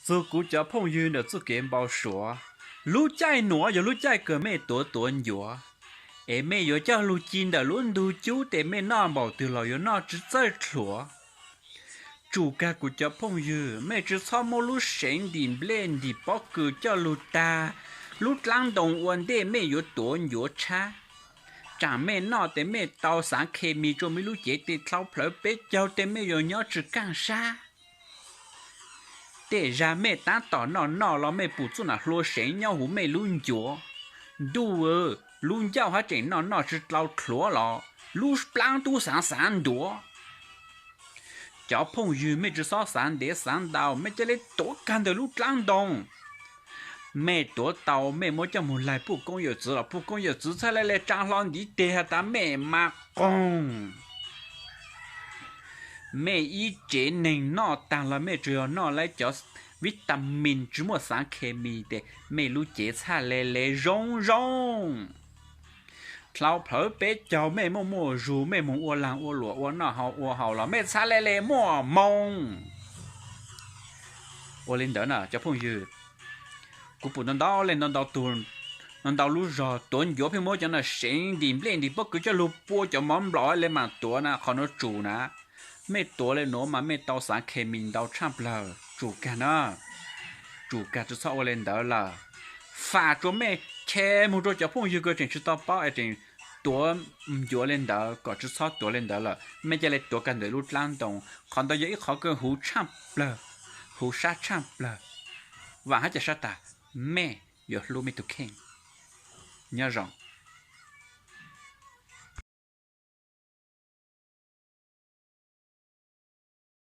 Txug kuv cov phooj ywg ntawm txuj kev npau suav, lub caij nuav yog lub caij kws mej tuav tuav ncuav, es mej yuav coj lug ci ntawm lub ntug cub tes mej noj npaum twg los yuav noj tsi txawj dlhuav. Tsum kag kuv cov phooj ywg, mej tsi txhob muab lub seev ntim nplej ntim pob kws coj lug tag lub dlaab ntoo ua ntej mej yuav tuav ncuav tshab. Tsaam mej noj tes mej tau xaav khes mis rua mej lub cev tes dlhau plhawv peb caug tes mej yuav nyob tsi kaaj sab. Tej zag mej taab tom noj noj los mej pum txuj nam hlua seev nyob huv mej lub ncuav. Ntuj, lub ncauj hab tseem noj noj tsi dlhau dlhuav los lub plaab tub xaav xaav ntuav. Cov phooj ywg, mej tsi xob xaav ntev xaav ntau, mej ca le tuav kag ntawm lub dlaab ntoo. Mej tuav tau mej muab coj moog laig puj koob yawm txwv los puj koob yawm txwv txhaj le le tsaa hlo ntiv teg has tas mej mas qoog. Mej ib tsev neeg noj taag los mej tsuas yog noj lawv cov vitamin tsi muaj xaav khes mis tes mej lub cev txhaj le le zoo zoo. Dlhau plhawv peb caug mej muaj muaj zug mej moog ua laag ua luam ua noj ua haus los mej txhaj le le muaj moo. Ua le ntawd na cov phooj ywg, kuv pum ntau ntau le ntau ntau tug, ntau ntau lub zog tuav ncuav pheej muab cov noj seev ntim nplej ntim pob kws coj lug pua cov mov nplaum le maam tuav na, qhov nuav tsum na. Mej tuav le nuav mas mej tau xaav khes mis ntau tshaaj plawg, tsum kag na. Tsum kag tsi txhob ua le ntawd lawm. Fam tsua mej, che moog rua cov phooj ywg kws tseem tsi tau paub es tseem tuav ncuav le ntawd kom tsi txhob tuav le ntawd lawm, mej ca le tuav kag ntawm lub dlaab ntoo. Qhov ntawd yog ib qhov kws huv tshaaj plawg, huv sab tshaaj plawg. Vaam hab ca sab tas mej yuav hlub mej tug kheej. Nyob zoo.